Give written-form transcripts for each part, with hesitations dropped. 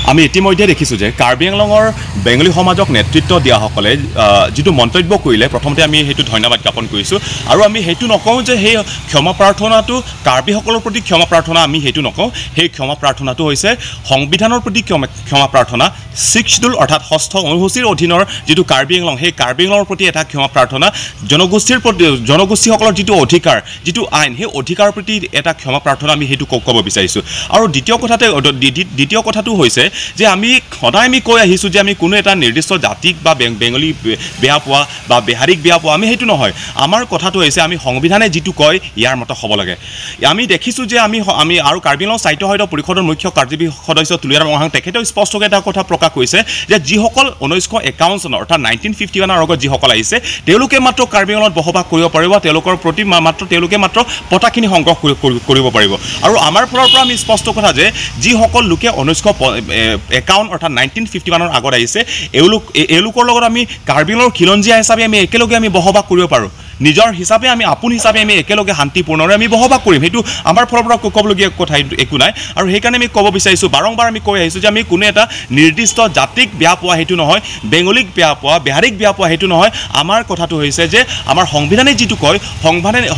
আমি ইতিমধ্যে দেখিছোঁ যে কাৰ্বি আংলঙৰ বেংগলী সমাজক নেতৃত্ব দিয়াসকলে যিটো মন্তব্য কৰিলে, প্ৰথমতে আমি সেইটো ধন্যবাদ জ্ঞাপন কৰিছোঁ। আৰু আমি সেইটো নকওঁ যে সেই ক্ষমা প্ৰাৰ্থনাটো কাৰ্বিসকলৰ প্ৰতি ক্ষমা প্ৰাৰ্থনা, আমি সেইটো নকওঁ। সেই ক্ষমা প্ৰাৰ্থনাটো হৈছে সংবিধানৰ প্ৰতি ক্ষমা প্ৰাৰ্থনা, ছিক্স শ্বিডিউল অৰ্থাৎ ষষ্ঠ অনুসূচীৰ অধীনৰ যিটো কাৰ্বি আংলং, সেই কাৰ্বি আংলঙৰ প্ৰতি এটা ক্ষমা প্ৰাৰ্থনা, জনগোষ্ঠীৰ প্ৰতি, জনগোষ্ঠীসকলৰ যিটো অধিকাৰ, যিটো আইন, সেই অধিকাৰৰ প্ৰতি এটা ক্ষমা প্ৰাৰ্থনা আমি সেইটো ক'ব বিচাৰিছোঁ। আৰু দ্বিতীয় কথাটো হৈছে যে আমি সদায় আমি কৈ আহিছোঁ যে আমি কোনো এটা নিৰ্দিষ্ট জাতিক বা বেংগলী বেয়া পোৱা বা বিহাৰীক বেয়া পোৱা আমি সেইটো নহয়। আমাৰ কথাটো হৈছে আমি সংবিধানে যিটো কয় ইয়াৰ মতে হ'ব লাগে। আমি দেখিছোঁ যে আমি আমি আৰু কাৰ্বি আংলং স্বায়ত্ত শাসিত পৰিষদৰ মুখ্য কাৰ্যবাহী সদস্য তুলিৰাম ৰংহাং তেখেতেও স্পষ্টকৈ এটা কথা প্ৰকাশ কৰিছে যে যিসকল 1951 চনৰ অৰ্থাৎ 1951ৰ আগত যিসকল আহিছে তেওঁলোকে মাত্ৰ কাৰ্বি আংলঙত বসবাস কৰিব পাৰিব, তেওঁলোকৰ প্ৰতি মাত্ৰ তেওঁলোকে মাত্ৰ পতাখিনি সংগ্ৰহ কৰিব পাৰিব। আৰু আমাৰ ফালৰ পৰা আমি স্পষ্ট কথা যে যিসকল লোকে 1951 অৰ্থাৎ 1951ৰ আগত আহিছে, এওঁলোকৰ লগত আমি কাৰ্বি আংলঙৰ খিলঞ্জীয়া হিচাপে আমি একেলগে আমি বসবাস কৰিব পাৰোঁ, নিজৰ হিচাপে আমি আপোন হিচাপে আমি একেলগে শান্তিপূৰ্ণৰে আমি বসবাস কৰিম। সেইটো আমাৰ ফালৰ পৰা ক'বলগীয়া কথা একো নাই। আৰু সেইকাৰণে আমি ক'ব বিচাৰিছোঁ, বাৰম্বাৰ আমি কৈ আহিছোঁ যে আমি কোনো এটা নিৰ্দিষ্ট জাতিক বেয়া পোৱা সেইটো নহয়, বেংগলীক বেয়া পোৱা, বিহাৰীক বেয়া পোৱা সেইটো নহয়। আমাৰ কথাটো হৈছে যে আমাৰ সংবিধানে যিটো কয়,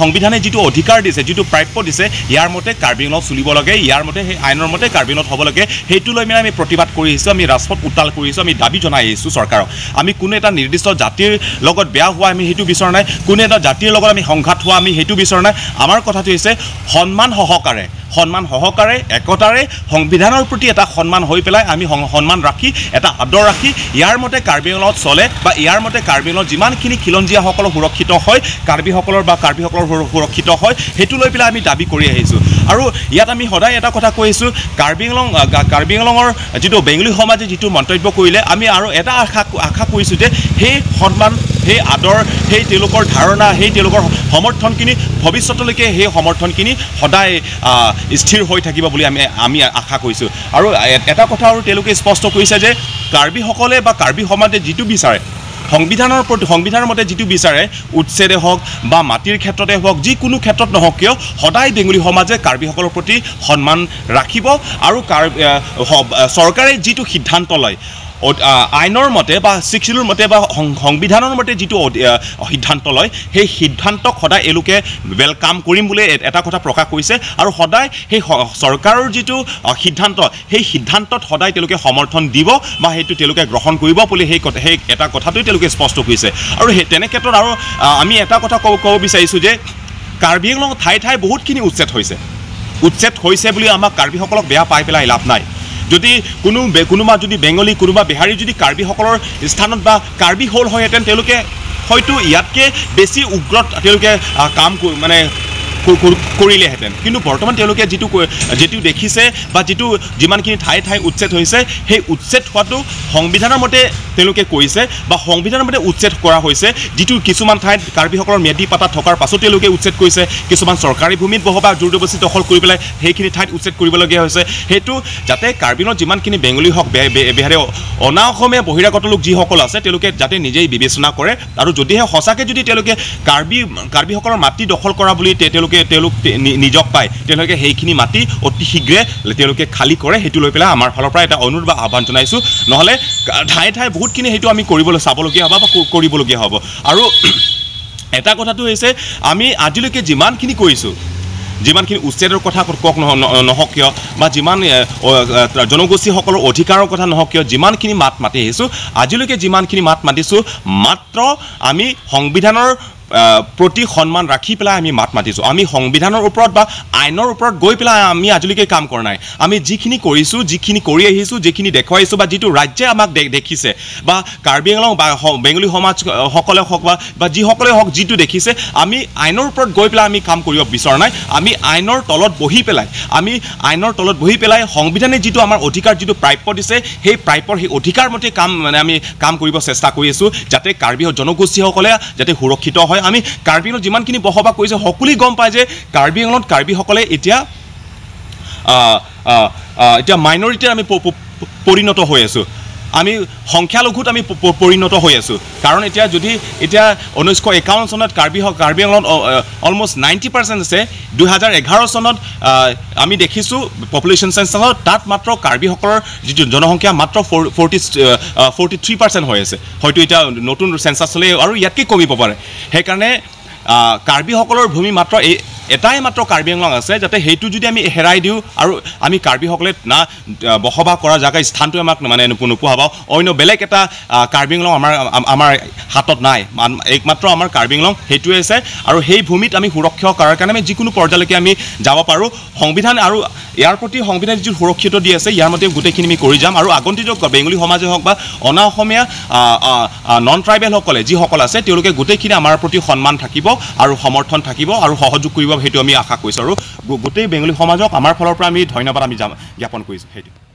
সংবিধানে যিটো অধিকাৰ দিছে, যিটো প্ৰাপ্য দিছে, ইয়াৰ মতে কাৰ্বি আংলঙত চলিব লাগে, ইয়াৰ মতে সেই আইনৰ মতে কাৰ্বি আংলঙত হ'ব লাগে। সেইটো লৈ মানে আমি প্ৰতিবাদ কৰি আহিছোঁ, আমি ৰাজপথ উত্তাল কৰি আহিছোঁ, আমি দাবী জনাই আহিছোঁ চৰকাৰক। আমি কোনো এটা নিৰ্দিষ্ট জাতিৰ লগত বেয়া হোৱা আমি সেইটো বিচৰা নাই, কোনো এটা জাতিৰ লগত আমি সংঘাত হোৱা আমি সেইটো বিচৰা নাই। আমাৰ কথাটো হৈছে সন্মান সহকাৰে, একতাৰে, সংবিধানৰ প্ৰতি এটা সন্মান হৈ পেলাই আমি সন্মান ৰাখি, এটা আদৰ ৰাখি ইয়াৰ মতে কাৰ্বি আংলঙত চলে বা ইয়াৰ মতে কাৰ্বি আংলঙত যিমানখিনি খিলঞ্জীয়াসকল সুৰক্ষিত হয়, কাৰ্বিসকলৰ বা কাৰ্বিসকলৰ সুৰক্ষিত হয়, সেইটো লৈ পেলাই আমি দাবী কৰি আহিছোঁ। আৰু ইয়াত আমি সদায় এটা কথা কৈ আহিছোঁ, কাৰ্বি আংলঙৰ যিটো বেংগলী সমাজে যিটো মন্তব্য কৰিলে, আমি আৰু এটা আশা কৰিছোঁ যে সেই সন্মান, সেই আদৰ, সেই তেওঁলোকৰ ধাৰণা, সেই তেওঁলোকৰ সমৰ্থনখিনি ভৱিষ্যতলৈকে সেই সমৰ্থনখিনি সদায় স্থিৰ হৈ থাকিব বুলি আমি আশা কৰিছোঁ। আৰু এটা কথা আৰু তেওঁলোকে স্পষ্ট কৰিছে যে কাৰ্বিসকলে বা কাৰ্বি সমাজে যিটো বিচাৰে, সংবিধানৰ মতে যিটো বিচাৰে, উচ্ছেদে হওক বা মাটিৰ ক্ষেত্ৰতে হওক, যিকোনো ক্ষেত্ৰত নহওক কিয়, সদায় বেংগলী সমাজে কাৰ্বিসকলৰ প্ৰতি সন্মান ৰাখিব। আৰু চৰকাৰে যিটো সিদ্ধান্ত লয়, আইনৰ মতে বা ছিক্স শ্বিডিউলৰ মতে বা সংবিধানৰ মতে যিটো সিদ্ধান্ত লয়, সেই সিদ্ধান্তক সদায় এওঁলোকে welcome কৰিম বুলি এটা কথা প্ৰকাশ কৰিছে। আৰু সদায় সেই চৰকাৰৰ যিটো সিদ্ধান্ত, সেই সিদ্ধান্তত সদায় তেওঁলোকে সমৰ্থন দিব বা সেইটো তেওঁলোকে গ্ৰহণ কৰিব বুলি সেই এটা কথাটোৱে তেওঁলোকে স্পষ্ট কৰিছে। আৰু সেই তেনে ক্ষেত্ৰত আৰু আমি এটা কথা ক'ব বিচাৰিছোঁ যে কাৰ্বি আংলং ঠায়ে ঠায়ে বহুতখিনি উচ্ছেদ হৈছে, উচ্ছেদ হৈছে বুলি আমাক কাৰ্বিসকলক বেয়া পাই পেলাই লাভ নাই। যদি কোনোবা যদি বেংগলী, কোনোবা বিহাৰী যদি কাৰ্বিসকলৰ স্থানত বা কাৰ্বি হ'ল হয়হেঁতেন, তেওঁলোকে হয়তো ইয়াতকৈ বেছি উগ্ৰ তেওঁলোকে কাম মানে কৰিলেহেঁতেন। কিন্তু বৰ্তমান তেওঁলোকে যিটো দেখিছে বা যিটো যিমানখিনি ঠায়ে ঠায়ে উচ্ছেদ হৈছে, সেই উচ্ছেদ হোৱাটো সংবিধানৰ মতে তেওঁলোকে কৰিছে বা সংবিধানৰ মতে উচ্ছেদ কৰা হৈছে। যিটো কিছুমান ঠাইত কাৰ্বিসকলৰ ম্যাদী পাতা থকাৰ পাছত তেওঁলোকে উচ্ছেদ কৰিছে, কিছুমান চৰকাৰী ভূমিত বসবাস জোৰজবস্তি দখল কৰি পেলাই সেইখিনি ঠাইত উচ্ছেদ কৰিবলগীয়া হৈছে। সেইটো যাতে কাৰ্বি আংলঙত যিমানখিনি বেংগলী হওক, বিহাৰী, অনা অসমীয়া বহিৰাগত লোক যিসকল আছে, তেওঁলোকে যাতে নিজেই বিবেচনা কৰে। আৰু যদিহে সঁচাকৈ যদি তেওঁলোকে কাৰ্বিসকলৰ মাটি দখল কৰা বুলি তেওঁলোক নিজক পায়, তেওঁলোকে সেইখিনি মাটি অতি শীঘ্ৰে তেওঁলোকে খালী কৰে, সেইটো লৈ পেলাই আমাৰ ফালৰ পৰা এটা অনুৰোধ বা আহ্বান জনাইছোঁ। নহ'লে ঠায়ে ঠায়ে বহুতখিনি সেইটো আমি কৰিবলৈ চাবলগীয়া হ'ব বা কৰিবলগীয়া হ'ব। আৰু এটা কথাটো হৈছে, আমি আজিলৈকে যিমানখিনি কৰিছোঁ, যিমানখিনি উচ্ছেদৰ কথা কওক নহওক কিয় বা যিমান জনগোষ্ঠীসকলৰ অধিকাৰৰ কথা নহওক কিয়, যিমানখিনি মাত মাতি আহিছোঁ, আজিলৈকে যিমানখিনি মাত মাতিছোঁ, মাত্ৰ আমি সংবিধানৰ প্ৰতি সন্মান ৰাখি পেলাই আমি মাত মাতিছোঁ। আমি সংবিধানৰ ওপৰত বা আইনৰ ওপৰত গৈ পেলাই আমি আজিলৈকে কাম কৰা নাই। আমি যিখিনি কৰিছোঁ, যিখিনি কৰি আহিছোঁ, যিখিনি দেখুৱাইছোঁ বা যিটো ৰাজ্যে আমাক দেখিছে বা কাৰ্বি আংলং বা বেংগলী সমাজসকলে হওক বা যিসকলে হওক যিটো দেখিছে, আমি আইনৰ ওপৰত গৈ পেলাই আমি কাম কৰিব বিচৰা নাই। আমি আইনৰ তলত বহি পেলাই, আমি আইনৰ তলত বহি পেলাই সংবিধানে যিটো আমাৰ অধিকাৰ, যিটো প্ৰাপ্য দিছে, সেই প্ৰাপ্যৰ সেই অধিকাৰ মতে কাম মানে আমি কাম কৰিব চেষ্টা কৰি আছোঁ, যাতে কাৰ্বি জনগোষ্ঠীসকলে যাতে সুৰক্ষিত হয়। আমি কাৰ্বি আংলঙত যিমানখিনি বসবাস কৰিছে, সকলোৱে গম পায় যে কাৰ্বি আংলঙত কাৰ্বিসকলে এতিয়া এতিয়া মাইনৰিটিত আমি পৰিণত হৈ আছোঁ। আমি সংখ্যালঘুত আমি পৰিণত হৈ আছোঁ। কাৰণ এতিয়া যদি এতিয়া 1951 চনত কাৰ্বি আংলঙত অলমষ্ট 90% আছে, 2011 চনত আমি দেখিছোঁ পপুলেশ্যন চেঞ্চাছত তাত মাত্ৰ কাৰ্বিসকলৰ যিটো জনসংখ্যা মাত্ৰ 43% হৈ আছে। হয়তো এতিয়া নতুন চেঞ্চাছ হ'লে আৰু ইয়াতকৈ কমিব পাৰে। সেইকাৰণে কাৰ্বিসকলৰ ভূমি মাত্ৰ এই এটাই মাত্ৰ কাৰ্বি আংলং আছে, যাতে সেইটো যদি আমি হেৰাই দিওঁ আৰু আমি কাৰ্বিসকলে না বসবাস কৰা জেগা স্থানটোৱে আমাক মানে নোপোৱা হ'ব, অন্য বেলেগ এটা কাৰ্বি আংলং আমাৰ আমাৰ হাতত নাই। একমাত্ৰ আমাৰ কাৰ্বি আংলং সেইটোৱে আছে আৰু সেই ভূমিত আমি সুৰক্ষা কৰাৰ কাৰণে আমি যিকোনো পৰ্যায়লৈকে আমি যাব পাৰোঁ। সংবিধান আৰু ইয়াৰ প্ৰতি সংবিধান যিটো সুৰক্ষিত দি আছে ইয়াৰ মতে গোটেইখিনি আমি কৰি যাম। আৰু আগন্তুক বেংগলী সমাজে হওক বা অনা অসমীয়া নন ট্ৰাইবেলসকলে যিসকল আছে তেওঁলোকে গোটেইখিনি আমাৰ প্ৰতি সন্মান থাকিব আৰু সমৰ্থন থাকিব আৰু সহযোগ কৰিব, সেইটো আমি আশা কৰিছোঁ। আৰু গোটেই বেংগলী সমাজক আমাৰ ফালৰ পৰা আমি ধন্যবাদ আমি জ্ঞাপন কৰিছোঁ। সেইটো